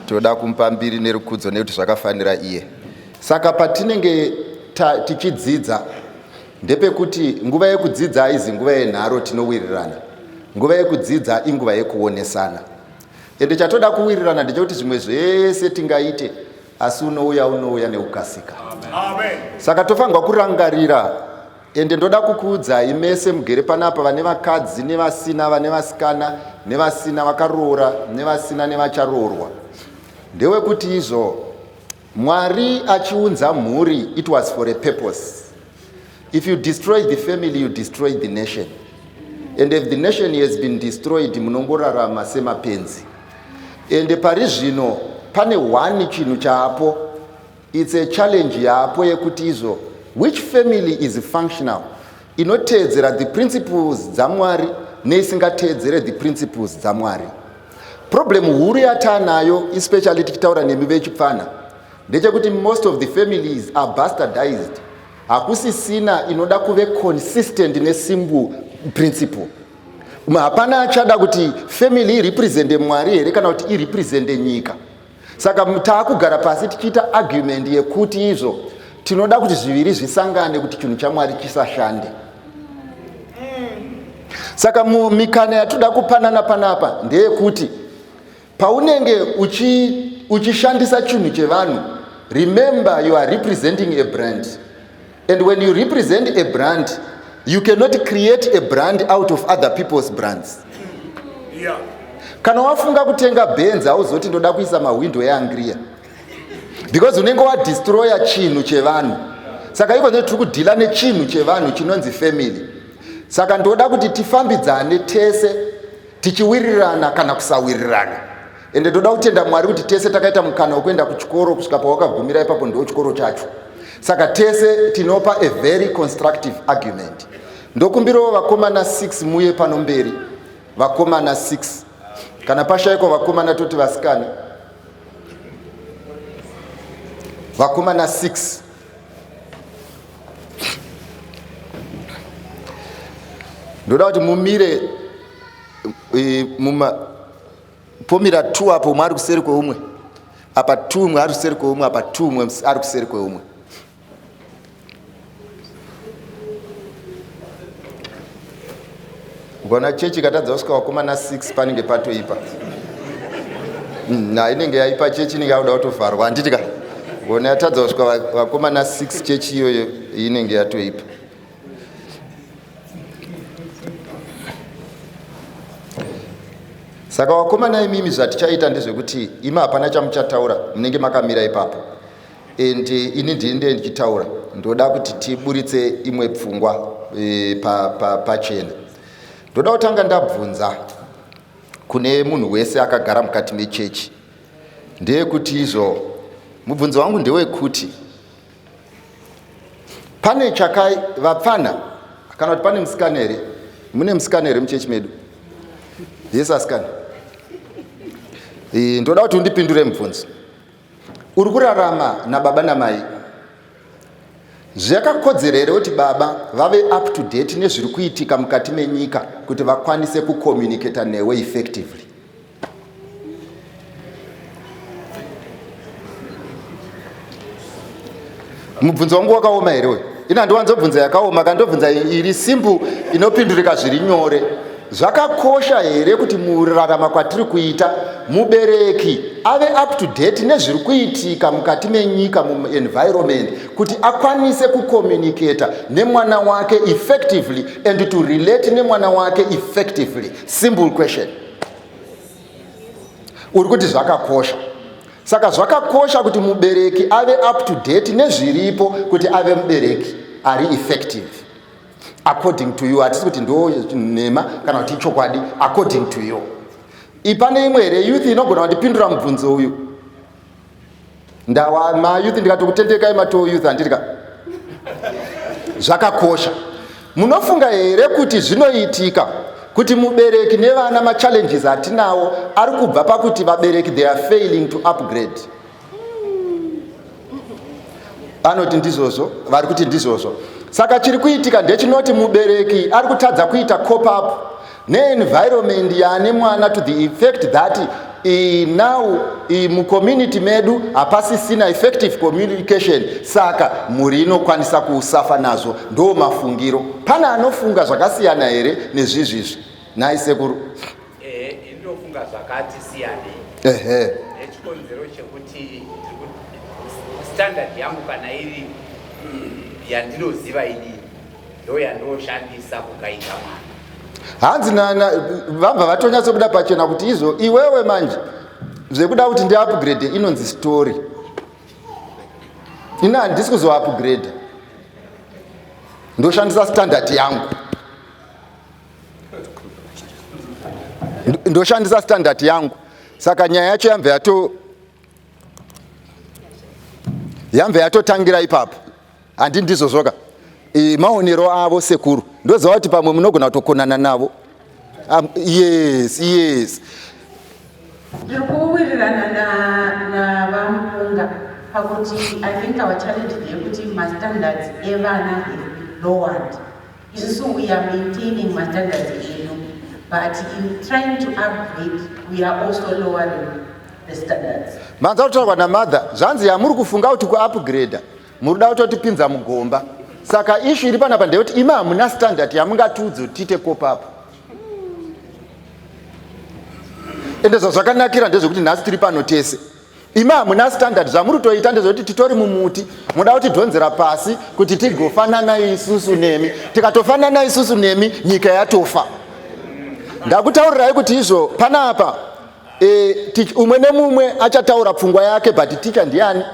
Toda kumupa mbiri nerukudzo nekuti zvakafanira iye. Saka patinenge tichidzidza ndepekuti nguva yekudzidza haizi nguva yenharo, tinowirirana. Nguva yekudzidza inguva yekuonesana. Ende chatoda kuwirirana ndechekuti zvimwe zvese tingaite, asi unouya unouya nekukasika. Amen. Saka tofanirwa kurangarira. Ende ndoda kukuudzai mese mugere panapa, vane vakadzi nevasina, vane vasikana nevasina, vakaroora nevasina, nevacharoorwa, ndewekuti izvo Mwari achiunza mhuri, it was for a purpose. If you destroy the family, you destroy the nation, and if the nation has been destroyed, munongorarama semapenzi. Ende pari zvino pane one chinhu chaapo, it's a challenge yaapo yekuti izvo which family is functional, inoteedzera the principles dzaMwari neisingateedzere the principles dzaMwari. Problem huru yataanayo, especially tichitaura nemi vechipfana, ndechekuti most of the families are bastardized. Hakusisina inoda kuve consistent nesimple principle. Hapana achada kuti family irepresente Mwari here kana kuti irepresente nyika. Saka taakugara pasi tichiita argument yekuti izvo tinoda kuti zviviri zvisangane kuti chinhu chaMwari chisashande. Saka mikana yatoda kupanana panapa ndeyekuti paunenge uchishandisa chinhu chevanhu, remember you are representing a brand, and when you represent a brand, you cannot create a brand out of other people's brands. Kana wafunga kutenga Benz, hauzoti ndoda kuisa mahwindo eAngria, because unenge wadestroya chinhu chevanhu. Saka iko tiri kudhila nechinhu chevanhu chinonzi family. Saka ndoda kuti tifambidzane tese tichiwirirana kana kusawirirana. Ende ndoda kutenda Mwari kuti tese takaita mukana wekuenda kuchikoro kusvika pawakagumira ipapo, ndo chikoro chacho. Saka tese tinopa a very constructive argument. Ndokumbirawo vakomana 6 muye pano mberi, vakomana 6. Kana pashaikwa vakomana, toti vasikana. Vakomana 6. Ndoda kuti mumire muma pomira 2 apo, umwe ari kuseri kweumwe apa, 2 umwe ari kuseri kweumwe apa, 2 umwe ari kuseri kweumwe. Ukaona chechi ikatadza kusvika vakomana 6, panenge patoipa. Na inenge yaipa, chechi inenge yakuda kutovharwa, handiti ka? Ukaona yatadza kusvika vakomana 6, chechi iyoyo inenge yatoipa. Saka vakomana imimi, zvatichaita ndezvekuti imi hapana chamuchataura, munenge makamira ipapo, and ini ndinenge ndichitaura. Ndoda kuti tiburitse imwe pfungwa pachena. Ndoda kutanga ndabvunza kune munhu wese akagara mukati mechechi, ndeyekuti izvo mubvunzo wangu ndewekuti pane chakai vapfana kana kuti pane musikana here? Mune musikana here muchechi medu? Yes, asikana. Ndoda kuti undipindure mubvunzo. Uri kurarama nababa namai, zvakakodzera here kuti baba vave up to date nezviri kuitika mukati menyika kuti vakwanise kucommunicata newe effectively? Mubvunzo wangu wakaoma here uyu? Ina handiwanzobvunza yakaoma, kandobvunza iri simple inopindurika zviri nyore. Zvakakosha here kuti murarama kwatiri kuita mubereki ave up to date nezviri kuitika mukati menyika, muenvironment, kuti akwanise kucommunicata nemwana wake effectively and to relate nemwana wake effectively? Simple question. Uri kuti zvakakosha. Saka zvakakosha kuti mubereki ave up to date nezviripo kuti ave mubereki ari effective, according to you. Hatisi kuti ndo nhema kana kuti ichokwadi, according to you. Ipane imwe here youth inogona kundipindura mubvunzo uyu? Ndawa mayouth, ndikatokutendekai matoo youth, handiti ka? Zvakakosha. Munofunga here kuti zvinoitika kuti mubereki nevana, machallenges atinawo ari kubva pakuti vabereki, they are failing to upgrade? Anoti ndizvozvo, vari kuti ndizvozvo. Saka chiri kuitika ndechinoti mubereki ari kutadza kuita cope up neenvironment yaane mwana to the effect that Now mucommunity medu hapasisina effective communication, saka mhuri inokwanisa kusafa nazvo. Ndo mafungiro. Pane anofunga zvakasiyana here nezvizvizvi? Nhai sekuru. Ehe, ndinofunga zvakati siyanei. Nechikonzero chekuti standard yangu kana iri yandinoziva inini, ndo yandoshandisa kugaita mwana. Hanzi vabva vatonyatsobuda pachena kuti izvo iwewe manje zvekuda kuti ndiupgrade inonzi story. Ini handisi kuzoupgrade, ndoshandisa standard yangu, ndoshandisa standard yangu. Saka nyaya yacho yambva yatotangira ipapo. Handi ndizvo zvoka? Maonero avo sekuru, ndoziva kuti pamwe munogona kutokonana navo. Yes. Ndiri kuwirirana navaMupunga pakuti I think our challenge ndeyekuti mastandards evana have been lowered. Isusu we are maintaining mastandards edu, but in trying to upgrade we are also lowering the standards. Manza kutaurwa namadha, zvanzi yamuri kufunga kuti kuupgrada muri kuda kutotipinza mugomba. Saka issue iri panapa ndeyekuti imi hamuna standard yamungatiudze kuti tiite cope up. Ende zvazvakanakira ndezvekuti nhasi tiri pano tese. Imi hamuna standard, zvamuri kutoita ndezvekuti titori mumuti, muda kutidhonzera pasi kuti tigofanana isusu nemi. Tikatofanana isusu nemi, nyika yatofa. Ndakutaurirai kuti izvo panapa umwe nemumwe achataura pfungwa yake, but ticha ndiani?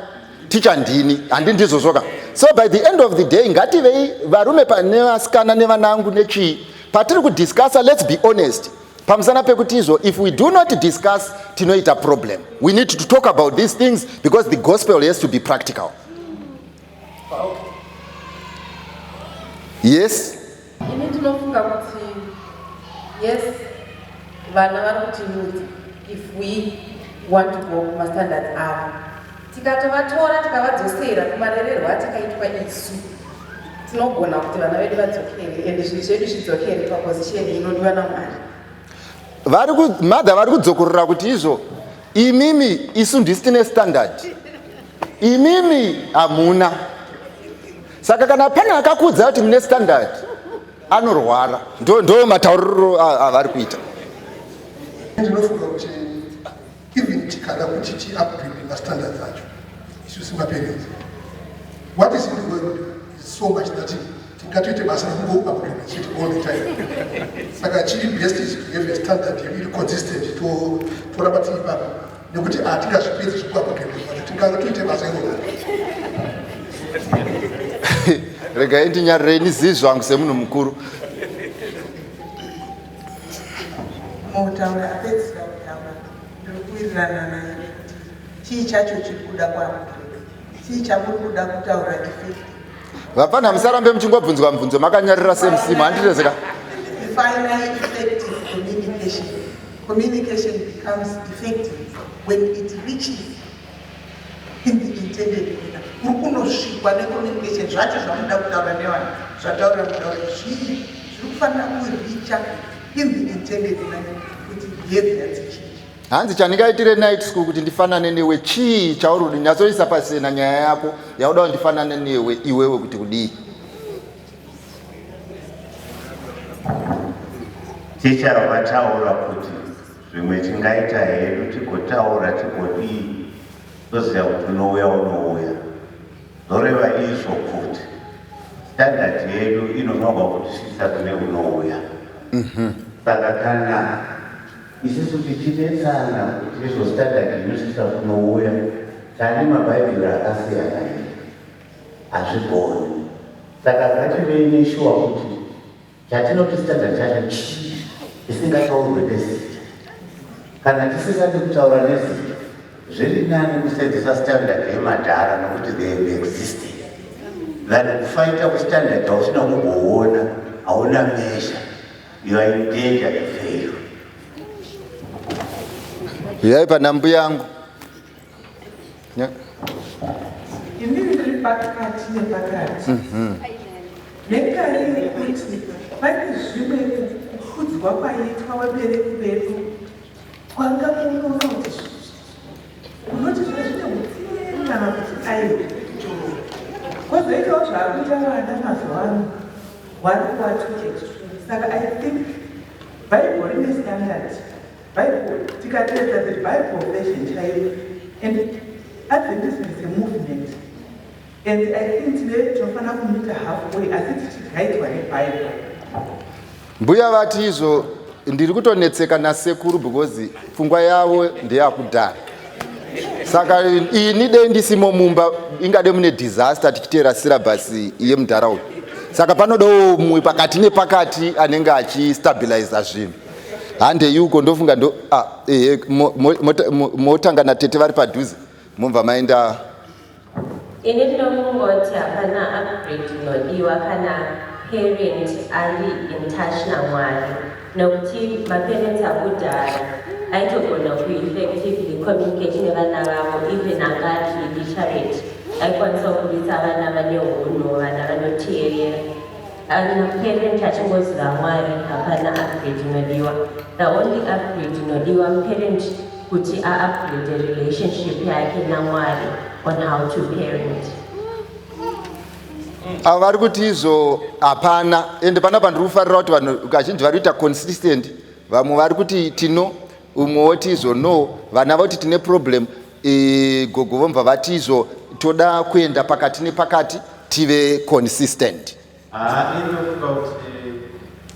Ticha ndini, handi ndizvozvoka? So by the end of the day, ngativei varume nevasikana nevanangu nechii patiri kudiscussa. Let's be honest pamusana pekuti izvo if we do not discuss, tinoita problem. We need to talk about these things because the gospel has to be practical. Yes. Ini ndinofunga kuti yes, vana vari kutiudza if we want to go kumastandards avo. Tikatovatora tikavadzosera kumarererwo atakaitwa isu, tinogona kuti vana vedu vadzokere ende zvinhu zvedu zvidzokere paposition inodiwa naMwari. Vari madha vari kudzokorora kuti izvo imimi, isu ndisi tine standard, imimi hamuna. Saka kana pane akakuudza kuti mune standard, anorwara. Ndo matauriro avari kuita. Ndinofunga kuti even tikada kuti tiupgrade mastandards acho isu semaparents, what is in the world is so much that tingatoite basa rekungoupgrade chete all the time. Saka chiri best is to have a standard iri consistent, toramba tiri ipapo, nekuti hatingazvipedzi zvekuupgrade zvacho, tingatoite basa iroro. Regai ndinyarirei nizii zvangu semunhu mukuru. Mutaura apedzisira kutaura, ndiri kuwirirana naye kuti chii chacho chiri kuda kuupgrade, chii chamuri kuda kutaura effective? Vapfana, musarambe muchingobvunzwa mubvunzo makanyarira semusimo, handirezeka. Define effective communication. Communication becomes effective when it reaches in the intended manner. Kuri kunosvikwa necommunication zvacho zvamuda kutaura nevanhu, zvataura mutaura zvii zviri kufanira kureacha in the intended manner kuti behavior dzichinje. Hanzi chandingaitire night school kuti ndifanane newe chii? Chauri kuti nyatsoisa pasena nyaya yako yauda kuti ndifanane newe iwewe kuti kudii? Ticha vataura kuti zvimwe tingaita hedu tigotaura tigodii, toziva kuti unouya unouya. Zoreva izvo kuti standard yedu inofanirwa kutisvitsa kune unouya. Saka kana isusu tichinetsana kuti izvo standard inosvitsa kunouya, tane mabhaibheri akasiyana here? Hazvigoni. Saka ngativei neshuwa kuti chatinoti standard chacho chii isingataurwe nezita. Kana tisingadi kutaura nezita, zviri nani kusenzesa standard yemadhara, nokuti they have existed, than kufaita kustandard yausina kumboona, hauna measure. You are in danger to fail. Uyai panambu yangu. Inini ndiri pakati nepakati nekare yekuti pane zvimwe kukudzwa kwaiitwa vabereki vedu. Kwanga kunoona kuti unoti zvine zvine utsinye kana kuti aiwa. Kwozoitawo zvaakuita vana mazuva ano vari kuva too extreme. Saka I think Bible rine standard. Bible tikateedza the Bible version chaiyo and Adventism is a movement. And I think tine tinofanira kumita halfway asi tichigaidwa neBible. Mbuya vati izvo ndiri kutonetseka nasekuru because pfungwa yavo ndeyakudhara saka ini dei ndisimo mumba ingade mune disaster tichiteera syllabus yemudhara uyu saka panodawo mumwe pakati nepakati anenge achistabiliza zvinhu handei uko ndofunga ndo ah, ehe motanga natete vari padhuze mobva maenda. Ini ndinongoti hapana upgrade inodiwa kana parent ari in touch naMwari nokuti maparents akudhara aitogona kueffectively communicate nevana vavo even anga ari illiterate aikwanisa kuburitsa vana vane hunhu vana vanoteerera. Kana parent achingoziva Mwari hapana upgrade inodiwa. The only upgrade inodiwa parent kuti a-upgrade relationship yake naMwari on how to parent. Ava vari kuti izvo hapana ende panapa ndiri kufarira kuti vanhu kazhinji vari kuita consistent vamwe vari kuti tino umwe woti izvo no vana voti tine problem e, gogo vomva vati izvo toda kuenda pakati nepakati tive consistent. Haa ini ndofunga kuti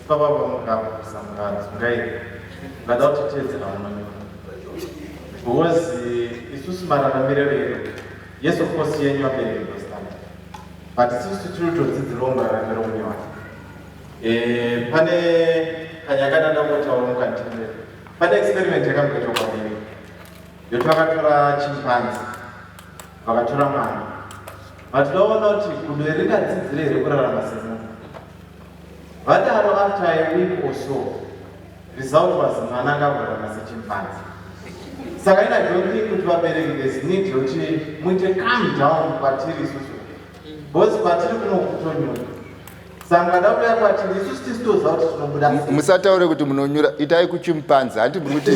ipapa pamukapusa mukadzungaira mukada kutiteedzera munonyora because isusu mararamiro edu yes of course yenyu vabereki ndostand but isusu tiri kutodzidzirawo muraramiro munyowani Eh, pane kanyaya kandandangotaura mukanditendera pane experiment yakamboitwa kuamerica yoti vakatora chimpanzi vakatora mwana but vaona kuti gudo iri ringadzidzire here kurarama semunhu vadaro after a week or so result was mwana anga kurarama sechimpanzi saka ina don't think kuti vabereki there's need yokuti muite calm down kwatiri isusu because kwatiri kunokutonyura saka da kuya kwatiri isusu tisi toziva kuti tinobuda sei. Musataure kuti munonyura, itai kuchimpanzi, hanti muri kuti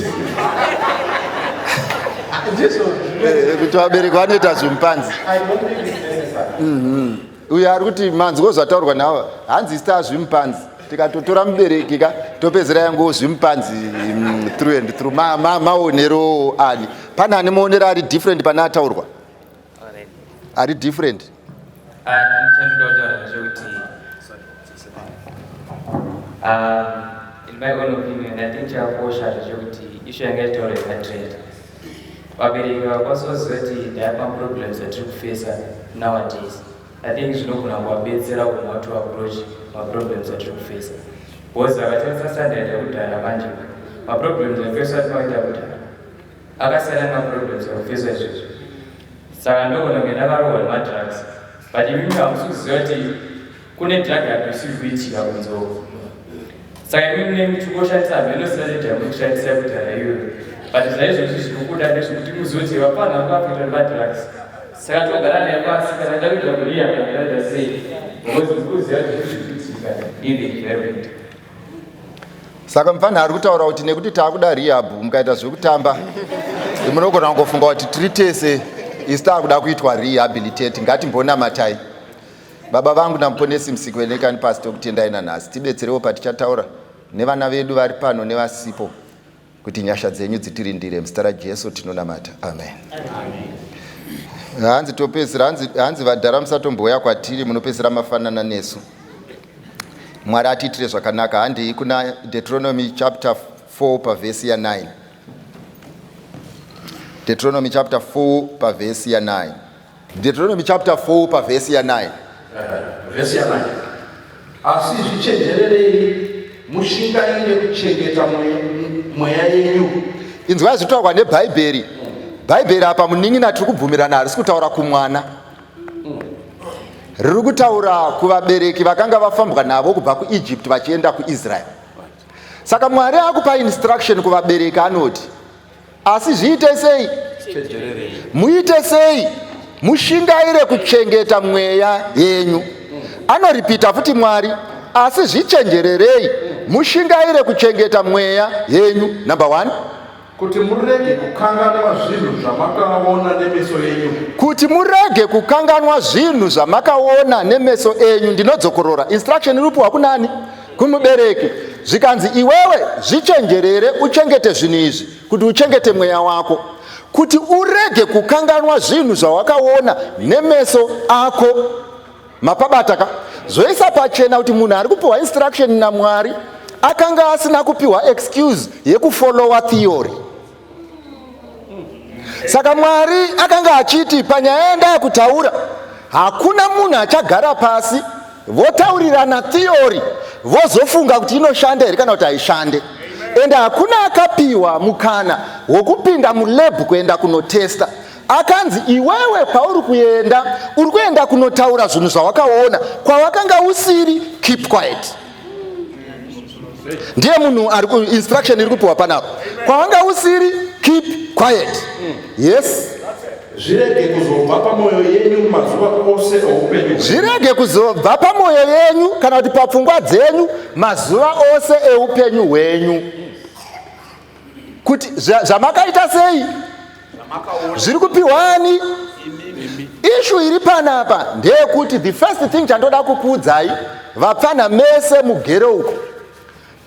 Ndizvo Eh, kuti vabereki vanoita zvimpanzi. I don't think it's necessary. Uyo ari kuti manzwo zvataurwa navo, hanzi isu tazvimpanzi tikatotora mubereki ka topedzera yangu zvimpanzi through and through. Maonero ani? Pane ane maonero ari different pane ataurwa? Ari different. Chandoda kutaura ndechekuti in my own opinion I think chakakosha ndechekuti issue yanga ichitaura yematrend vabereki vakakwanisa kuziva kuti ndaya maproblems atiri kufesa nowadays. I think zvinogona kuvabetsera on how to approach maproblems atiri kufesa because vakatarisa standard yakudhara manje maproblems aifeswa atinoita kudhara akasiyana nemaproblems akufeswa izvezvi. Saka ndogona kunge ndakarohwa nemadrugs but imimi hamusi kuziva kuti kune drug abuse iri kuitika kunze uko. Saka imimi munenge muchingoshandisa hameno strategy yamuri kushandisa yekudhara iyoyo but zvaizvozvi zviri kubuda ndezvekuti muzive kuti vapfanha vari kuafectwa nemadrugs saka togara naye pasi kana ndakuita kurehab kana ndaita sei because ndiri kuziva kuti zviri kuitika in the environment. Saka mupfanha ari kutaura kuti nekuti taakuda rehab mukaita zvekutamba munogona kungofunga kuti tiri tese isu taakuda kuitwa rehabilitate ngatimbonamatai. Baba vangu namuponesi musiki wenekani pasi tokutendai nanhasi tibetserewo patichataura nevana vedu vari pano nevasipo kuti nyasha dzenyu dzitirindire muzita raJesu tinonamata amen. Hanzi topedzisira hanzi vadhara musatombouya kwatiri munopedzisira mafanana nesu. Mwari atiitire zvakanaka. Handei kuna Deuteronomy chapter 4 pavhesi ya 9. Deuteronomy chapter 4 pavhesi ya 9. Deuteronomy chapter 4 pavhesi ya 9. Vhesi ya 9. Asi zvichenjererei mushingaire kuchengeta mweya yenyu. Inzwai zvinotaurwa neBhaibheri. Bhaibheri apa munin'ina tiri kubvumirana harisi kutaura kumwana. Riri kutaura kuvabereki vakanga vafambwa navo kubva kuEgypt vachienda kuIsrael. Saka Mwari akupa instruction kuvabereki anoti asi zviite sei? Muite sei? Mushingaire kuchengeta mweya yenyu. Anoripita futi Mwari, asi zvichenjererei mushingaire kuchengeta mweya yenyu. Number 1. Kuti murege kukanganwa zvinhu zvamakaona nemeso enyu. Kuti murege kukanganwa zvinhu zvamakaona nemeso enyu. Ndinodzokorora instruction iri kupiwa kunani? Kumubereki. Zvikanzi iwewe zvichenjerere uchengete zvinhu izvi kuti uchengete mweya wako. Kuti urege kukanganwa zvinhu zvawakaona nemeso ako. Mapabata ka? Zvoisa pachena kuti munhu ari kupiwa instruction naMwari akanga asina kupiwa excuse yekufollowa theory. Saka Mwari akanga achiti panyaya yandaa kutaura hakuna munhu achagara pasi votaurirana theory vozofunga kuti inoshanda here kana kuti haishande. Ende hakuna akapiwa mukana wokupinda mulab kuenda kunotesta. Akanzi iwewe pauri kuenda uri kuenda kunotaura zvinhu zvawakaona kwawakanga usiri, keep quiet. Ndiye munhu ari instruction iri kupiwa panapa, kwawanga usiri keep quiet. Yes. Zvirege kuzobva pamwoyo yenyu mazuva ose oupenyu. Zvirege kuzobva pamwoyo yenyu kana kuti papfungwa dzenyu mazuva ose eupenyu hwenyu. Kuti zvamakaita sei zviri kupiwa ani? Ishu iri panapa ndeyekuti the first thing chandoda kukuudzai vapfana mese mugere uko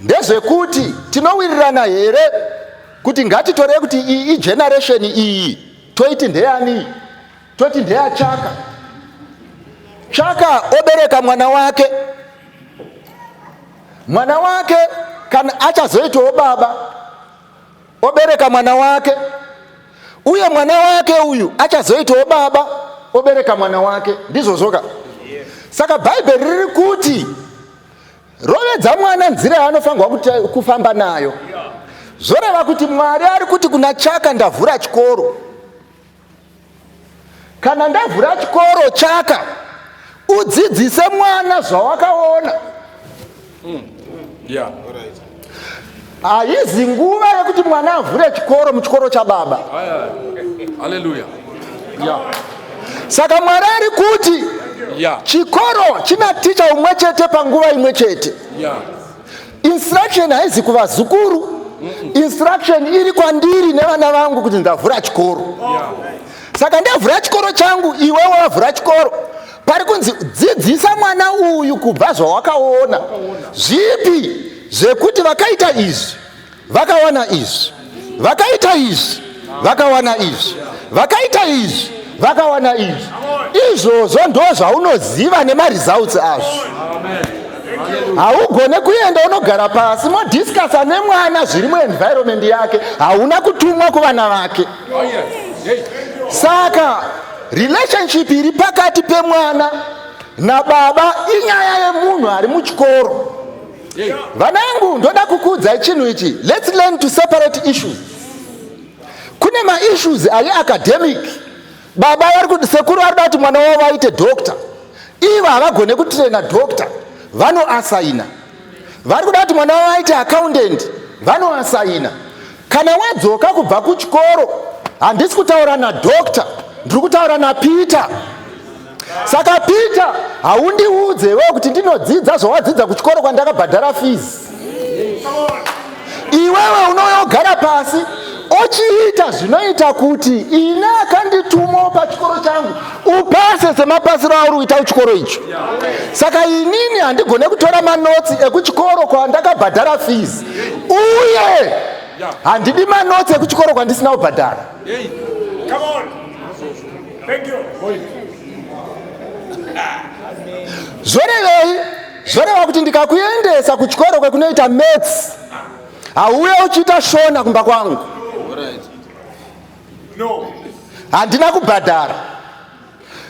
ndezvekuti tinowirirana here kuti ngatitorei kuti iyi igeneration iyi toiti ndeyani, toti ndeyachaka chaka obereka mwana wake, mwana wake kana achazoitawo baba obereka mwana wake, uye mwana wake uyu achazoitawo baba obereka mwana wake. Ndizvozvoka? Saka Bhaibheri riri kuti rovedza mwana nzira yaanofanirwa kufamba nayo. Zvoreva kuti Mwari ari kuti kuna Chaka, ndavhura chikoro. Kana ndavhura chikoro Chaka, udzidzise mwana zvawakaona. Haizi nguva yekuti mwana avhure chikoro muchikoro chababa. Hallelujah. Saka Mwari ari kuti chikoro china ticha umwe chete panguva imwe chete. Instruction haizi kuvazukuru. Instruction iri kwandiri nevana vangu kuti ndavhura chikoro. Saka ndavhura chikoro changu, iwe wavhura chikoro. Pari kunzi dzidzisa mwana uyu kubva zvawakaona. Zvipi zvekuti vakaita izvi vakawana izvi, vakaita izvi vakawana izvi, vakaita izvi vakawana izvi. Izvozvo ndo zvaunoziva nemaresults azvo. Haugone kuenda unogara pasi modiscussa nemwana zviri muenvironment yake. Hauna kutumwa kuvana vake. Saka relationship iri pakati pemwana nababa inyaya yemunhu ari muchikoro. Vanangu, ndoda kukuudzai chinhu ichi. Let's learn to separate issues. Kune maissues ari academic. Baba vari kuti, sekuru vari kuda kuti mwana wavo aite doctor. Ivo havagone kutraina doctor, vanoasaina. Vari kuda kuti mwana wavo aite accountant, vanoasaina. Kana wadzoka kubva kuchikoro, handisi kutaura nadoctor, ndiri kutaura naPeter. Saka Peter, haundiudze iwewe kuti ndinodzidza zvawadzidza kuchikoro kwandakabhadhara fees. Iwewe unouya ugara pasi ochiita zvinoita kuti ini akanditumawo pachikoro changu upase semapasiro auri kuita kuchikoro icho. Saka inini handigone kutora manotsi ekuchikoro kwandakabhadhara fees, uye handidi manotsi ekuchikoro kwandisina kubhadhara. Zvorevei? Zvoreva kuti ndikakuendesa kuchikoro kwekunoita maths, hauye uchiita shona kumba kwangu. Handina kubhadhara.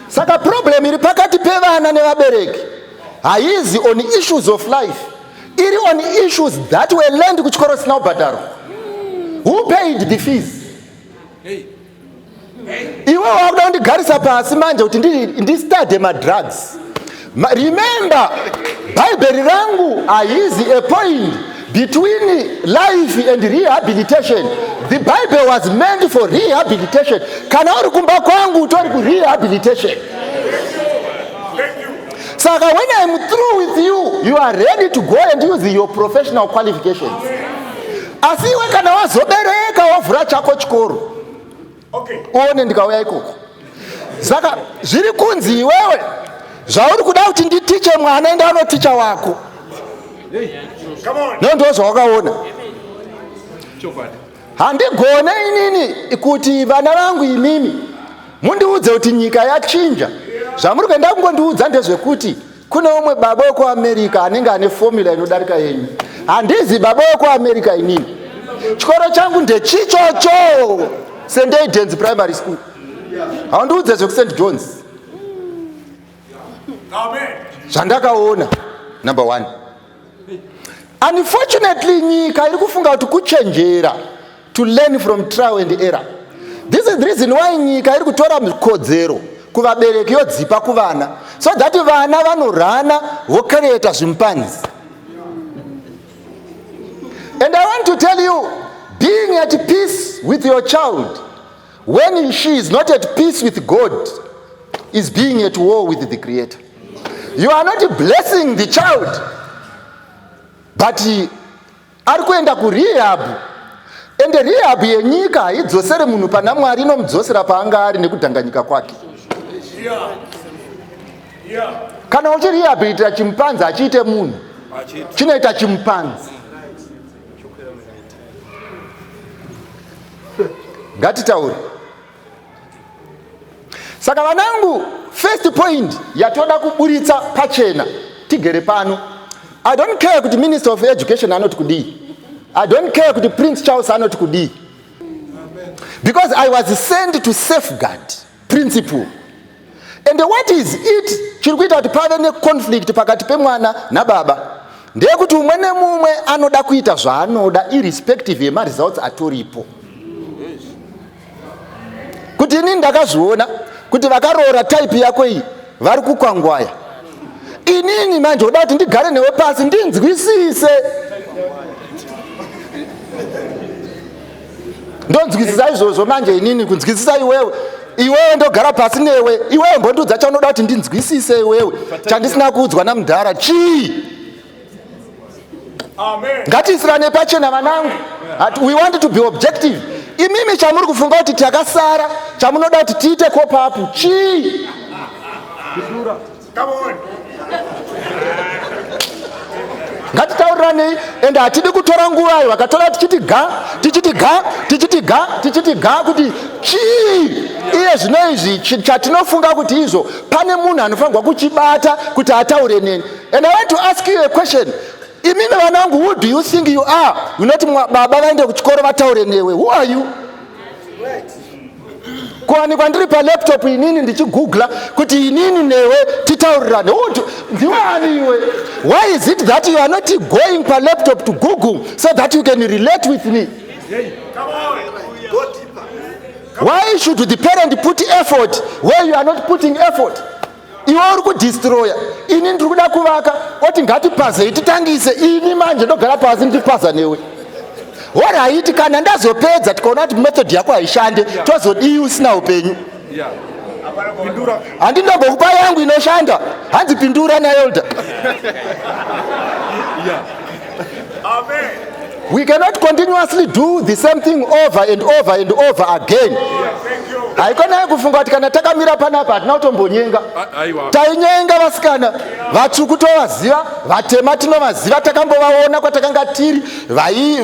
Saka problem iri pakati pevana nevabereki haizi on issues of life, iri on issues that were learned kuchikoro sina kubhadharwa. Who paid the fees? Iwe wakuda kundigarisa pasi manje kuti ndistade madrugs. Remember, Bhaibheri rangu haizi a point between life and rehabilitation. The Bible was meant for rehabilitation. Kana uri kumba kwangu utori kurehabilitation. Saka when I'm through with you, you are ready to go and use your professional qualifications. Asi iwe kana wazobereka wavhura chako chikoro, uone ndikauya ikoko. Saka zviri kunzi iwewe zvauri kuda kuti nditiche mwana, enda unoticha wako. No, ndo zvawakaona. Handigone inini kuti vana vangu imimi mundiudze kuti nyika yachinja. Zvamuri kuenda kungondiudza ndezvekuti kune umwe baba wekuAmerica anenge ane formula inodarika yenyu. Handizi baba wekuAmerica inini. Chikoro changu ndechichocho, St Aidan's Primary School. Haundiudze zvekuSt Johns. Zvandakaona, number one, unfortunately nyika iri kufunga kuti kuchenjera to learn from trial and error. This is the reason why nyika iri kutora kodzero kuvabereki yodzipa kuvana, so that vana vanorana vocreata zvimpanzi. And I want to tell you, being at peace with your child when she is not at peace with God is being at war with the Creator. You are not blessing the child, but ari kuenda kurehab. Ende rehab yenyika haidzosere munhu pana Mwari, inomudzosera paanga ari nekudhanganyika kwake. Kana uchirehabilitira chimpanzi, achiite munhu, chinoita chimpanzi. Ngatitaure. Saka vanangu, first point yatoda kuburitsa pachena tigere pano, I don't care kuti Minister of Education anoti kudii, I don't care kuti Prince Charles anoti kudii, because I was sent to safeguard principle. And what is it chiri kuita kuti pave neconflict pakati pemwana nababa? Ndeyekuti umwe nemumwe anoda kuita zvaanoda irrespective yemaresults atoripo. Kuti inini ndakazviona kuti vakaroora type yako iyi vari kukwangwaya. Inini manje uda kuti ndigare newe pasi ndinzwisise. Ndonzwisisa izvozvo manje inini kunzwisisa iwewe, iwewe ndogara pasi newe, iwewe mbondiudza chaunoda kuti ndinzwisise iwewe, chandisina kuudzwa namudhara chii? Ngatiisirane pachena vanangu. We want to be objective. Imimi chamuri kufunga kuti takasara, chamunoda kuti tiite kopapu chii? Ngatitauriranei, ende hatidi kutora nguvayo vakatora tichiti ga, tichiti ga, tichiti ga, tichiti ga, kuti chii iye zvino izvi chatinofunga kuti izvo pane munhu anofanirwa kuchibata kuti ataure neni. And I want to ask you a question. Imimi vanangu, who do you think you are? Unoti baba vaende kuchikoro vataure newe. Who are you? Kuwanikwa ndiri palaptop inini ndichigoogla kuti inini newe titaurirane, ndiwe ani iwe? Why is it that you are not going palaptop to Google so that you can relate with me? Why should the parent put effort where you are not putting effort? Iwe uri kudestroya, ini ndiri kuda kuvaka. Oti ngatipazei titangise. Ini manje ndogara pasi ndichipaza newe. Alright, kana ndazopedza tikaona kuti method yako haishande, tozodii usina upenyu? Handindombokupa yangu inoshanda. Hanzi pindura naelder. We cannot continuously do the same thing over and over and over again. Haikonai kufunga kuti kana takamira panapa hatina kutombonyenga. Tainyenga vasikana vatsvuku tovaziva, vatema tinovaziva, takambovaona kwatakanga tiri, vaive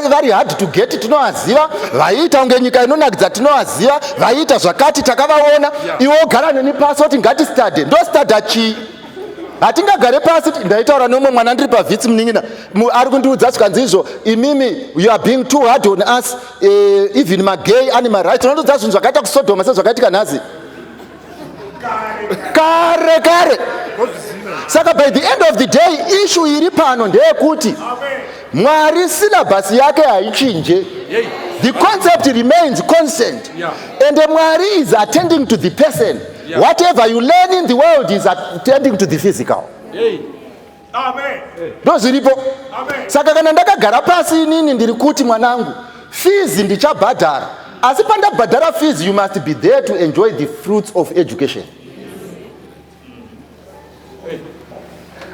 vari hard to get tinovaziva, vaiita kunge nyika inonakidza tinovaziva, vaiita zvakati takavaona. Iwe wogara neni pasi woti ngatistade. Ndostadha chii? Hatingagare pasi. Ndaitaura neumwe mwana ndiri pavhitsi, munin'ina ari kundiudza zvikanzi izvo, imimi you are being too hard on us, even magay ane maright. Unondiudza zvinhu zvakaita kuSodhoma sezvakaitika nhasi kare kare. Saka by the end of the day, issue iri pano ndeyekuti Mwari syllabus yake haichinje. The concept remains constant, and Mwari is attending to the person. Whatever you learn in the world is attending to the physical. Ndo zviripo. Saka kana ndakagara pasi inini ndiri kuti mwanangu, fees ndichabhadhara, asi pandabhadhara fees, you must be there to enjoy the fruits of education.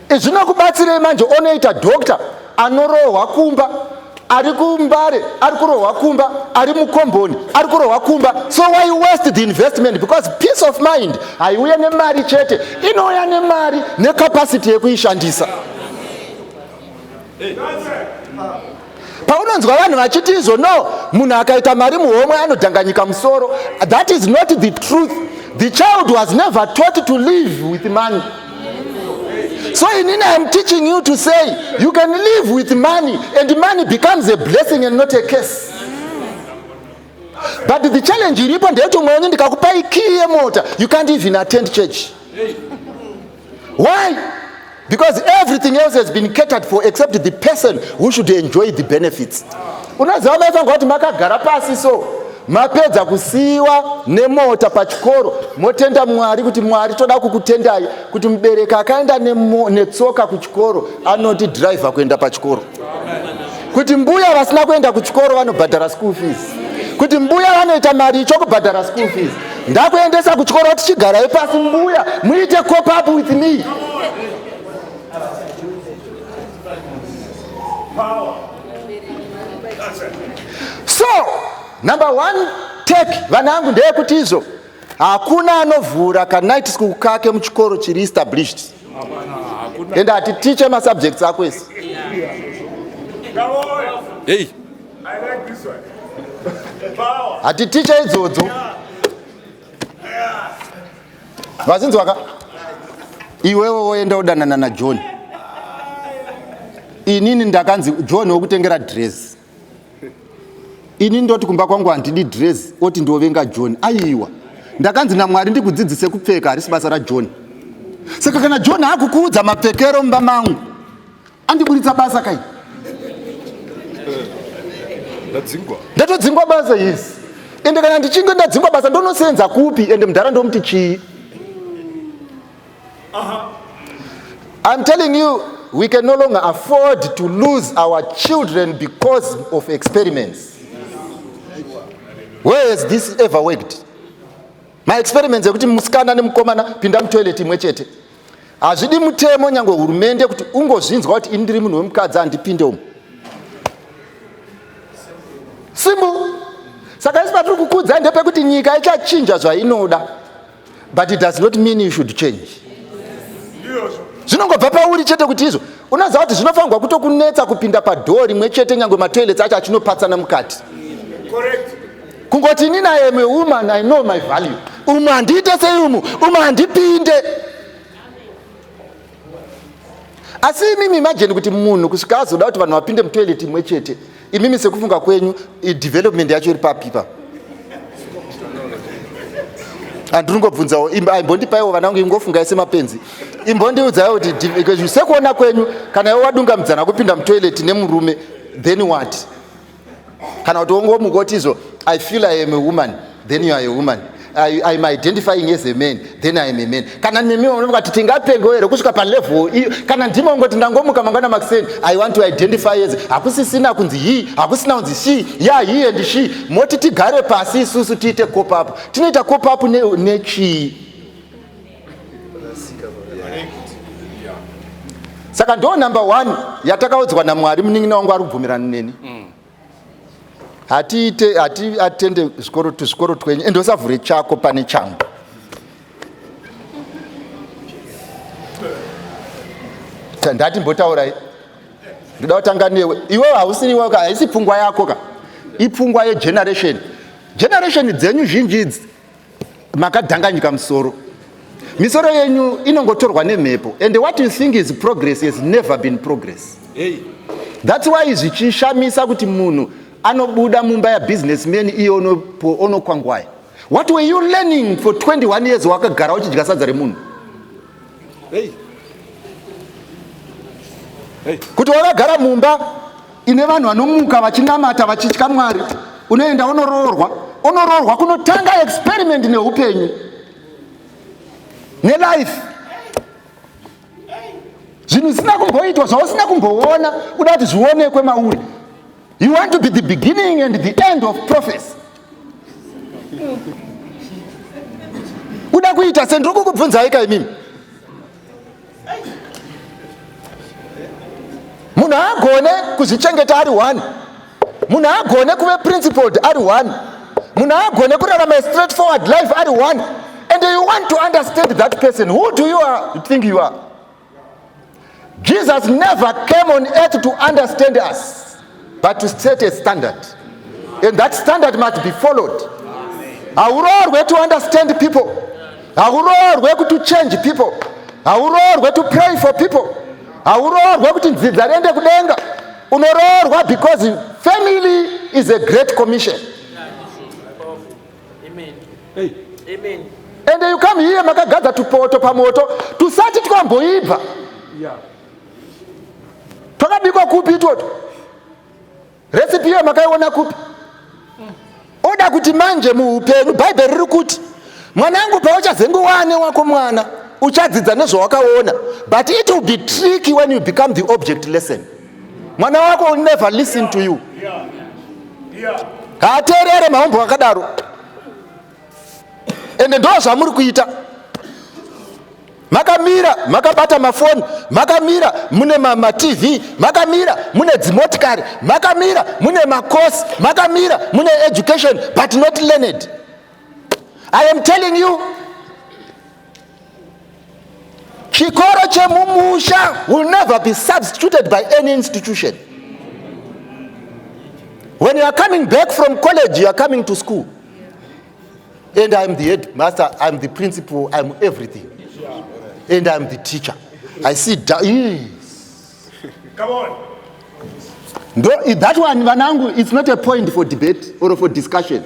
Zvinokubatsirei manje onoita doctor anorohwa kumba? Ari kuMbare ari kurohwa kumba, ari mukomboni ari kurohwa kumba. So why waste the investment? Because peace of mind haiuye nemari chete, inouya nemari necapacity yekuishandisa. Paunonzwa vanhu vachiti izvo no, munhu akaita mari muhomwe anodhanganyika musoro, that is not the truth. The child was never taught to live with money. So inini I am teaching you to say you can live with money and money becomes a blessing and not a curse. But the challenge iripo ndeyekuti umwe wenyu ndikakupai key yemota, you can't even attend church. Why? Because everything else has been catered for except the person who should enjoy the benefits. Unoziva maifanirwa kuti makagara pasi so mapedza kusiiwa nemota pachikoro, motenda Mwari kuti Mwari toda kukutendai kuti mubereki akaenda netsoka kuchikoro anoti driver kuenda pachikoro, kuti mbuya vasina kuenda kuchikoro vanobhadhara school fees, kuti mbuya vanoita mari icho kubhadhara school fees. Ndakuendesa kuchikoro tichigarai pasi mbuya muite cope up with me. So number one take vana vangu ndeyekuti izvo hakuna anovhura kanight school kake muchikoro chiri established, ende hatitiche masubjects ako ese. Hey. Hatitiche idzodzo. Vazinzwaka iwewe woenda udanana naJohn, inini ndakanzi John wokutengera dress, ini ndoti kumba kwangu handidi dress, oti ndovenga John. Aiwa, ndakanzi naMwari ndikudzidzise kupfeka, harisi basa raJohn. Saka kana John akukuudza mapfekero mumba mangu, andiburitsa basa kai. Ndadzingwa. Ndatodzingwa basa, yes. Ende kana ndichinge ndadzingwa basa ndonosenza kupi? Ende mudhara ndomuti chii? I'm telling you, we can no longer afford to lose our children because of experiments. Where has this ever worked? Maexperiments ekuti musikana nemukomana pinda mutoilet imwe chete, hazvidi mutemo nyange hurumende kuti ungozvinzwa kuti ini ndiri munhu wemukadzi, handipinde umu. Simple. Saka isi patiri kukudzai ndepekuti nyika ichachinja zvainoda, but it does not mean you should change. Zvinongobva pauri chete kuti izvo unoziva kuti zvinofanirwa kutokunetsa kupinda padhoo rimwe chete nyange matoilets acho achinopatsana mukati. Kungoti inini I am a woman, I know my value, umu handiite sei, umu umu handipinde. Asi imimi imagine kuti munhu kusvika azoda kuti vanhu vapinde mutoilet imwe chete, imimi sekufunga kwenyu development yacho iri papipa? Handiri ngobvunzawo, imbondipaiwo vana vangu, ingofungai semapenzi, imbondiudzaiwo kuti sekuona kwenyu kana iwe wadungamidzana kupinda mutoilet nemurume, then what? Kana kuti wongomuka kuti izvo I feel I am a woman, then you are a woman. I'm identifying as a man, then I am a man. Kana nemi unongati tingapengewo here kusvika palevel iyo? Kana ndimo ungoti ndangomuka mangwana makuseni, I want to identify as, hakusisina kunzi he, hakusina kunzi she, ya he and she. Moti tigare pasi isusu tiite cope up. Tinoita cope up nechii? Saka ndo number one yatakaudzwa naMwari. Munin'ina wangu ari kubvumirana neni. Hatiite hati atende zvikoro tuzvikoro twenyu, ende usavhure chako pane changu. Ndati mbotaurai, ndoda kutanga newe. Iwewe hausiri iwewe ka, haisi pfungwa yako ka, ipfungwa yegeneration. Generation dzenyu zhinji idzi makadhanganyika musoro, misoro yenyu inongotorwa nemhepo, and what you think is progress has never been progress. Hey. That's why zvichishamisa kuti munhu anobuda mumba yabusinessman iye onokwangwaya. What were you learning for 21 years wakagara uchidya sadza remunhu? Hey. Hey. Kuti wakagara mumba ine vanhu vanomuka vachinamata vachitya Mwari, unoenda unoroorwa, unoroorwa kunotanga experiment neupenyu nelife, zvinhu zvisina kumboitwa, zvausina kumboona, uda kuti zvionekwe mauri. You want to be the beginning and the end of prophecy. Uda kuita sendiri kukubvunzai ka imimi, munhu haagone kuzvichengeta ari one. Munhu haagone kuve principled ari one. Munhu haagone kurarama a straightforward life ari one. And you want to understand that person. Who do you are, you think you are? Jesus never came on earth to understand us, but to set a standard. And that standard must be followed. Hauroorwe to understand people. Hauroorwe to change people. Hauroorwe to pray for people. Hauroorwe kuti nzidza riende kudenga. Unoroorwa because family is a great commission. Amen. Hey. Amen. And you come here makagadza tupoto pamoto tusati twamboibva. Yeah. Twakabikwa kupi itwoto? Recipe iyo makaiona kupi? Oda kuti manje muupenyu Bhaibheri riri kuti mwanangu pauchazenge wane wako mwana uchadzidza nezvawakaona but it will be tricky when you become the object lesson. Mwana wako will never listen to you. Haateerere maumbo akadaro. Ende ndo zvamuri kuita. Makamira makabata mafoni, makamira mune matv, makamira mune dzimotikari, makamira mune makosi, makamira mune education but not learned. I am telling you, chikoro chemumusha will never be substituted by any institution. When you are coming back from college, you are coming to school. And I'm the headmaster, I'm the principal, I'm everything. And I'm the teacher. I see yes. Come on. No, that one, vanangu, it's not a point for debate or for discussion.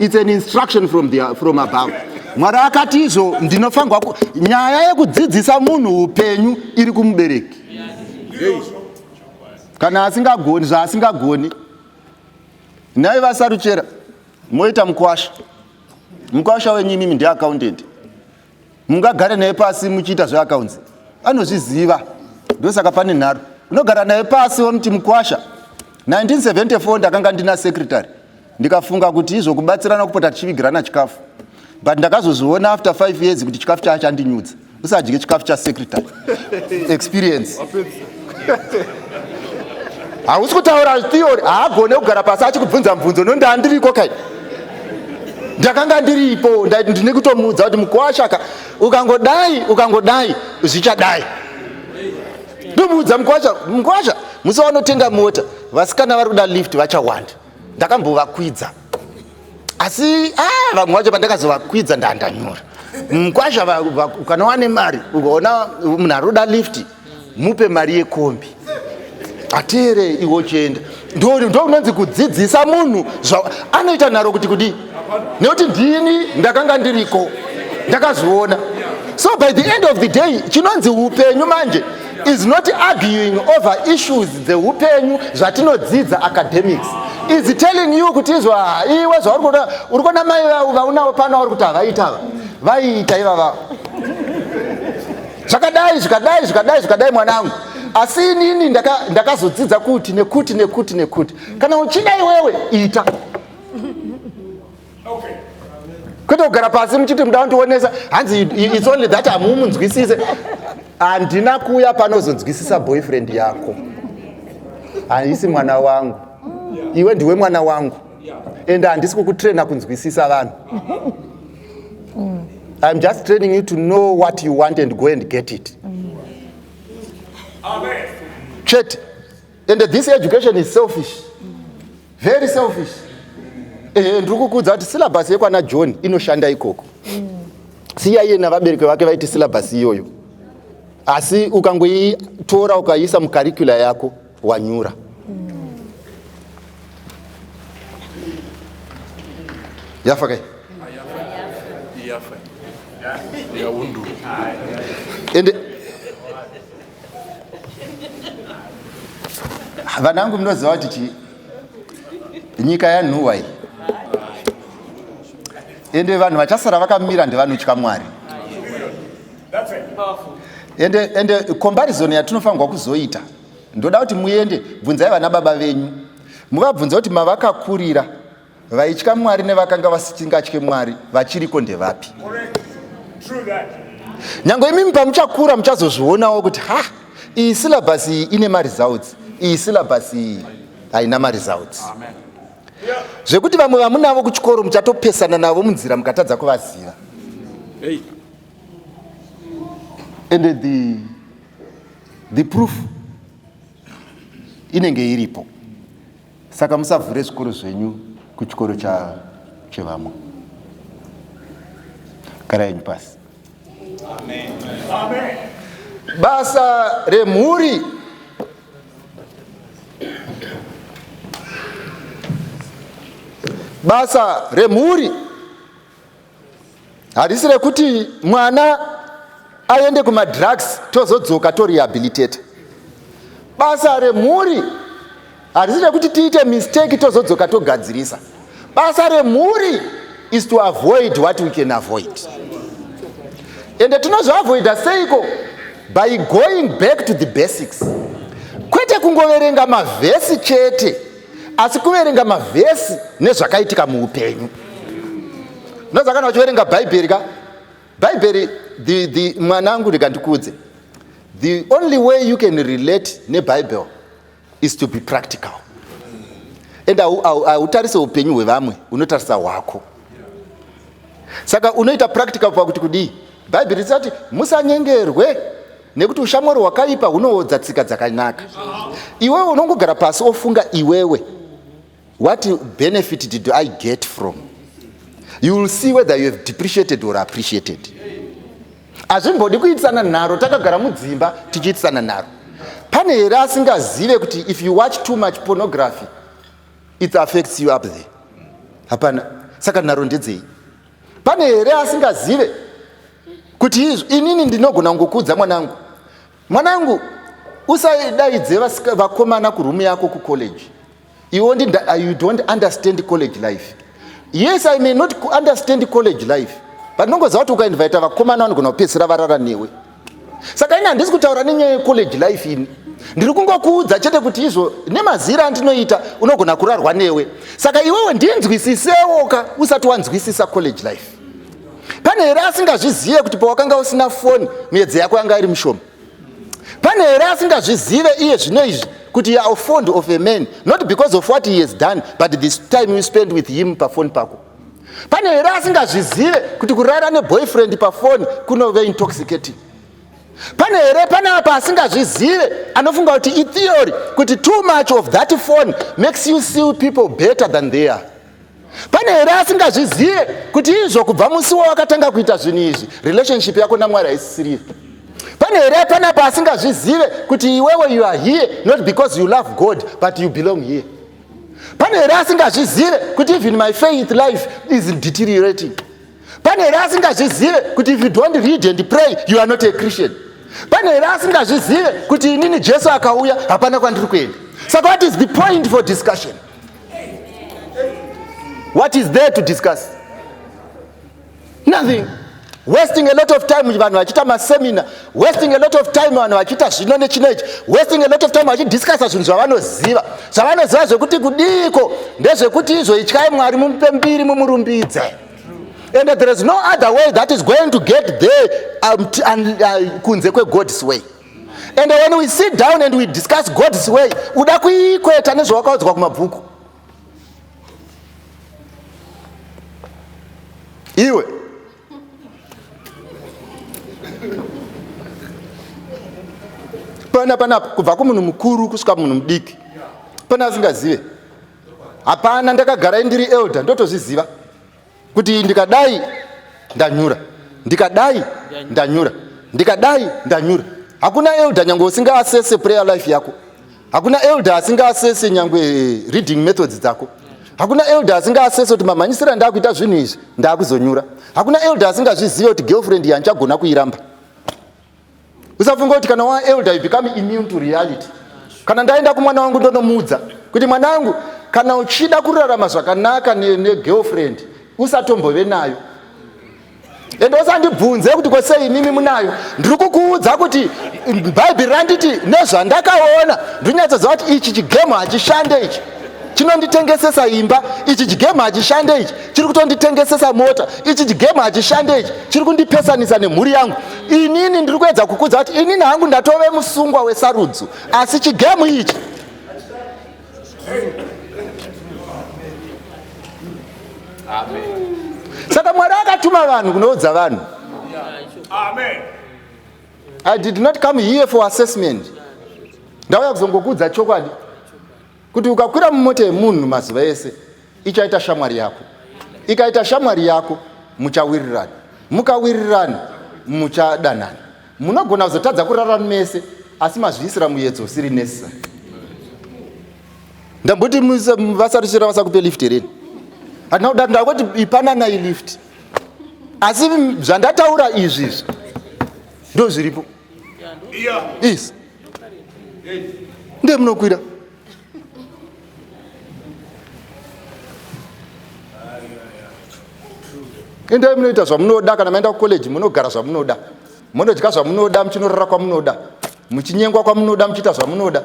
It's an instruction from the, from above. Mwari akati izvo ndinofanirwa nyaya yekudzidzisa munhu upenyu iri kumubereki. Kana asingagoni zvaasingagoni. Nhai vaSaruchera, moita mukwasha. Mukwasha wenyu imimi ndiaccountant. Mungagare naye pasi muchiita zveaccounts. Anozviziva. Ndosaka pane nharo. Unogara naye pasi womuti mukwasha. 1974 ndakanga ndina secretary. Ndikafunga kuti izvo kubatsirana kupota tichivigirana chikafu. But ndakazozviona after 5 years kuti chikafu chacho chandinyudza. Usadye chikafu cha secretary. Experience. Hausi kutaura theory, haagone kugara pasi achikubvunza mubvunzo nokuti ndandiriko kai. Ndakanga ndiripo, ndine kutomuudza kuti mukwasha ka ukangodai ukangodai zvichadai. Ndomuudza mukwasha, mukwasha musi wanotenga mota vasikana vari kuda lift vachawanda. Ndakambovakwidza. Asi vamwe vacho pandakazovakwidza ndandanyora. Mukwasha kana wane mari ukaona munhu ari kuda lift mupe mari yekombi. Ateere iwe uchienda. Ndo unonzi kudzidzisa munhu anoita nharo kuti kudii? Nekuti ndini ndakanga ndiriko. Ndakazviona. So by the end of the day chinonzi upenyu manje is not arguing over issues dzeupenyu zvatinodzidza academics. Is telling you kuti izvo iwe zvauri kuona uri kuona mai vaunawo pano vari kuti havaita ava. Vaiita ivava. Zvakadai zvikadai zvikadai zvikadai mwanangu. Asi inini ndakazodzidza kuti nekuti nekuti nekuti. Kana uchida iwewe ita. Kwete kugara pasi muchiti muda kundionesa hanzi it's only that hamumunzwisise. Handina kuuya panozonzwisisa boyfriend yako. Haisi mwana wangu. Iwe ndiwe mwana wangu. And handisi kukutraina kunzwisisa vanhu. I'm just training you to know what you want and go and get it. Amen. Chete. And this education is selfish. Very selfish. Ndiri kukuudza kuti syllabus yekwana John inoshanda ikoko. Siya iye navabereki vake vaiti syllabus iyoyo. Asi ukangoitora ukaiisa mucurricula yako wanyura. Yafa kai? Yafa. Yaundu. Ende vanangu munoziva kuti chi nyika yanhuwa iyi. Ende vanhu vachasara vakamira ndevanotya Mwari. Ende comparison yatinofanirwa kuzoita, ndoda kuti muende bvunzai vana baba venyu, muvabvunze kuti mavakakurira vaitya Mwari nevakanga vasingatye Mwari vachiriko ndevapi. Nyange imimi pamuchakura muchazozvionawo kuti ha, iyi syllabus iyi ine maresults, iyi syllabus iyi haina maresults. Amen. Zvekuti vamwe vamunavo kuchikoro muchatopesana navo munzira mukatadza kuvaziva. And the proof inenge iripo. Saka musavhure zvikoro zvenyu kuchikoro chevamwe. Garai henyu pasi. Amen. Amen. Basa remhuri basa remhuri harisi rekuti mwana aende kumadrugs tozodzoka torehabilitata. Basa remhuri harisi rekuti tiite mistake tozodzoka togadzirisa. Basa remhuri is to avoid what we can avoid. Ende tinozoavoida seiko? By going back to the basics. Kwete kungoverenga mavhesi chete, asi kuverenga mavhesi nezvakaitika muupenyu. Unoziva kana uchiverenga Bhaibheri ka, Bhaibheri the mwanangu ndikandikudze, the only way you can relate neBible is to be practical. And hautarise upenyu hwevamwe, unotarisa hwako. Saka unoita practical pakuti kudii? Bhaibheri risati musanyengerwe nekuti ushamwari hwakaipa hunoodza tsika dzakanaka. Iwewe unongogara pasi ofunga iwewe, what benefit did I get from? You will see whether you have depreciated or appreciated. Hazvimbodi kuitisana nharo takagara mudzimba tichiitisana nharo. Pane here asingazive kuti if you watch too much pornography it affects you up there? Hapana. Saka nharo ndedzei? Pane here asingazive kuti izvo inini ndinogona kungokuudza mwanangu, mwanangu usadaidze vakomana kurumu yako kucollege. Iwe you don't understand college life. Yes, I may not understand college life, but ndinongoziva kuti ukainvita vakomana vanogona kupedzisira varara newe. Saka ini handisi kutaura nenyaya yecollege life ini. Ndiri kungokuudza chete kuti izvo nemazira andinoita unogona kurarwa newe. Saka iwewe ndinzwisisewo ka usati wanzwisisa college life. Pane here asingazvizive kuti pawakanga usina foni miedze yako yanga iri mishoma? Pane here asingazvizive iye zvino izvi kuti you are fond of a man not because of what he has done but this time you spend with him pafoni pako? Pane here asingazvizive kuti kurara neboyfriend pafoni kunove intoxicating? Pane here panapa asingazvizive anofunga kuti itheory kuti too much of that phone makes you see people better than they are? Pane here asingazvizive kuti izvo kubva musi wawakatanga kuita zvinhu izvi relationship yako naMwari haisisiriyo? Pane here panapa asingazvizive kuti iwewe you are here not because you love God but you belong here? Pane here asingazvizive kuti even my faith life is deteriorating? Pane here asingazvizive kuti if you don't read and pray you are not a Christian? Pane here asingazvizive kuti inini Jesu akauya hapana kwandiri kuenda? Saka what is the point for discussion? What is there to discuss? Nothing. Wasting a lot of time vanhu vachiita maseminar, wasting a lot of time vanhu vachiita zvino nechino ichi, wasting a lot of time vachidiscussa zvinhu zvavanoziva. Zvavanoziva zvekuti kudiiko ndezvekuti izvo ityai Mwari mumupe mbiri mumurumbidze. And there is no other way that is going to get there kunze kweGod's way. And when we sit down and we discuss God's way, uda kuikweta nezvawakaudzwa kumabhuku. Iwe pana panapa kubva kumunhu mukuru kusvika kumunhu mudiki, pana asingazive hapana. Ndakagara ndiri elder ndotozviziva kuti ndikadai ndanyura, ndikadai ndanyura, ndikadai ndanyura. Hakuna elder nyangwe usingaasese prayer life yako. Hakuna elder asingaasese nyangwe reading methods dzako. Hakuna elder asingaasese kuti mamhanyisira ndakuita zvinhu izvi ndakuzonyura. Hakuna elder asingazvizive kuti girlfriend yandichagona kuiramba. Usafunga kuti kana wa elder you become immune to reality. Kana ndaenda kumwana wangu ndonomuudza kuti mwanangu, kana uchida kurarama zvakanaka negirlfriend usatombove nayo. Ende usandibvunze kuti kwesei imimi munayo. Ndiri kukuudza kuti Bhaibheri randiti nezvandakaona ndinonyatsoziva kuti ichi chigemu hachishande, ichi chinonditengesesa imba, ichi chigemu hachishande, ichi chiri kutonditengesesa mota, ichi chigemu hachishande, ichi chiri kundipesanisa nemhuri yangu. Inini ndiri kuedza kukuudza kuti inini hangu ndatove musungwa wesarudzo, asi chigemu ichi. Saka Mwari akatuma vanhu kunoudza vanhu. Amen. I did not come here for assessment. Ndauya kuzongokuudza chokwadi kuti ukakwira mumota yemunhu mazuva ese ichaita shamwari yako. Ikaita shamwari yako muchawirirana. Mukawirirana muchadanana. Munogona kuzotadza kurara mese asi mazviisira muyedzo usiri necessary. Ndamboti vasarisira vasakupe lift here? Handina kudaro, ndakoti ipananai lift. Asi zvandataura izvi izvi ndo zviripo. Is. Ndiye munokwira. Endai munoita zvamunoda, kana maenda kucollege munogara zvamunoda, munodya zvamunoda, muchinorara kwamunoda, muchinyengwa kwamunoda, muchiita zvamunoda.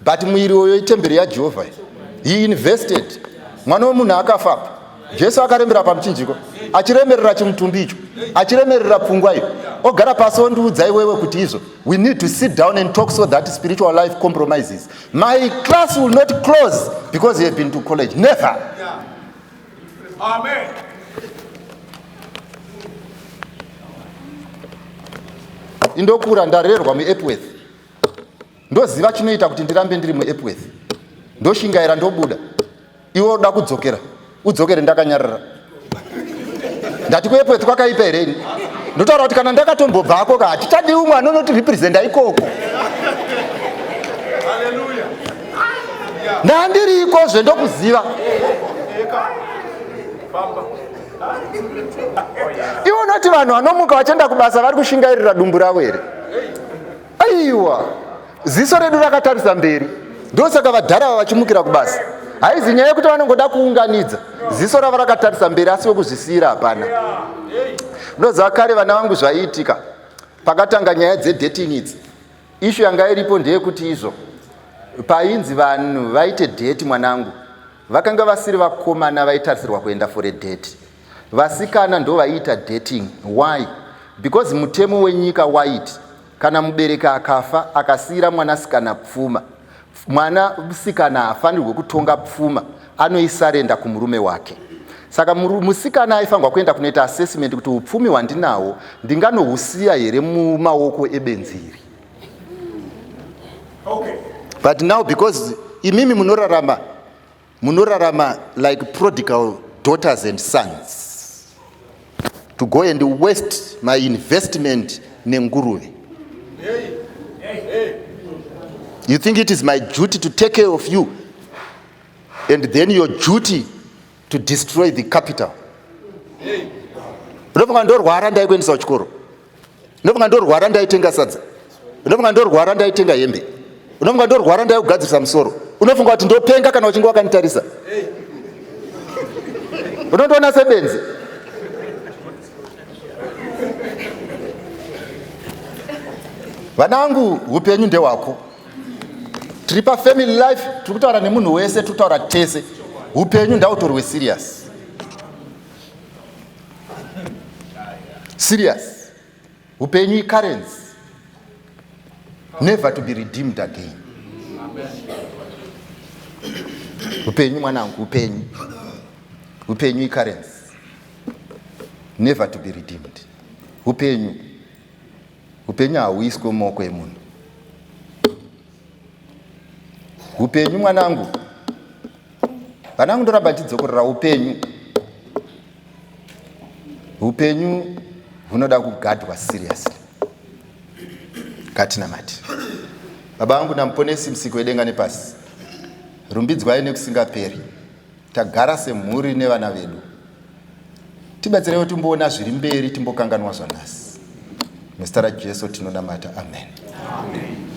But muiri uyo itemberi yaJehovha. He invested. Mwana wemunhu akafa apa. Jesu akarembera pamuchinjiko, achiremerera chimutumbi icho, achiremerera pfungwa iyo. Ogara pasi ondiudza iwewe kuti izvo. We need to sit down and talk so that spiritual life compromises. My class will not close because you have been to college. Never. Yeah. Amen. Indokura ndarerwa muEpworth. Ndoziva chinoita kuti ndirambe ndiri muEpworth. Ndoshingaira ndobuda. Iwe unoda kudzokera, udzokere ndakanyarara. Ndati kuEpworth kwakaipa here ini? Ndotaura kuti kana ndakatombobvako ka hatichadi umwe anonoti representa ikoko. Ndandirikozve ndokuziva. Iwe unoti vanhu vanomuka vachienda kubasa vari kushingairira dumbu ravo here? Aiwa, ziso redu rakatarisa mberi, ndosaka vadhara ava vachimukira kubasa. Haizi nyaya yekuti vanongoda kuunganidza, ziso ravo rakatarisa mberi, asi wekuzvisiyira hapana. Unoziva kare vana vangu zvaiitika pakatanga nyaya dzedating idzi, ishu yanga iripo ndeyekuti izvo painzi vanhu vaite date, mwanangu, vakanga vasiri vakomana vaitarisirwa kuenda for a date. Vasikana ndovaiita dating why? Because mutemo wenyika waiti kana mubereki akafa akasiira mwanasikana pfuma, mwana musikana haafanirwe kutonga pfuma, anoisarenda kumurume wake. Saka musikana aifanirwa kuenda kunoita assessment kuti upfumi hwandinahwo ndinganohusiya here mumaoko ebenzi iri. Okay. But now because imimi munorarama munorarama like prodigal daughters and sons to go and waste my investment nenguruve. You think it is my duty to take care of you and then your duty to destroy the capital. Unofunga ndorwara ndaikuendesa kuchikoro, unofunga ndorwara ndaitenga sadza, unofunga ndorwara ndaitenga hembe, unofunga ndorwara ndaikugadzirisa musoro, unofunga kuti ndopenga kana uchinge wakanditarisa, unondiona sebenzi. Vanangu, upenyu ndewako. Tiri pafamily life, tiri kutaura nemunhu wese, tiri kutaura tese. Upenyu ndautorwe serious. Serious. Upenyu icurrency. Never to be redeemed again. Upenyu mwanangu, upenyu. Upenyu icurrency. Never to be redeemed. Upenyu. Upenyu hauiswe mumaoko emunhu. Upenyu mwanangu. Vanangu ndoramba ndichidzokorora upenyu. Upenyu hunoda kugadwa seriously. Ngatinamate. Baba vangu namuponesi musiki wedenga nepasi. Rumbidzwai nekusingaperi. Tagara semhuri nevana vedu. Tibatsireiwo timboona zviri mberi timbokanganwa zvanhasi. Muzita raJesu tinonamata. Amen. Amen.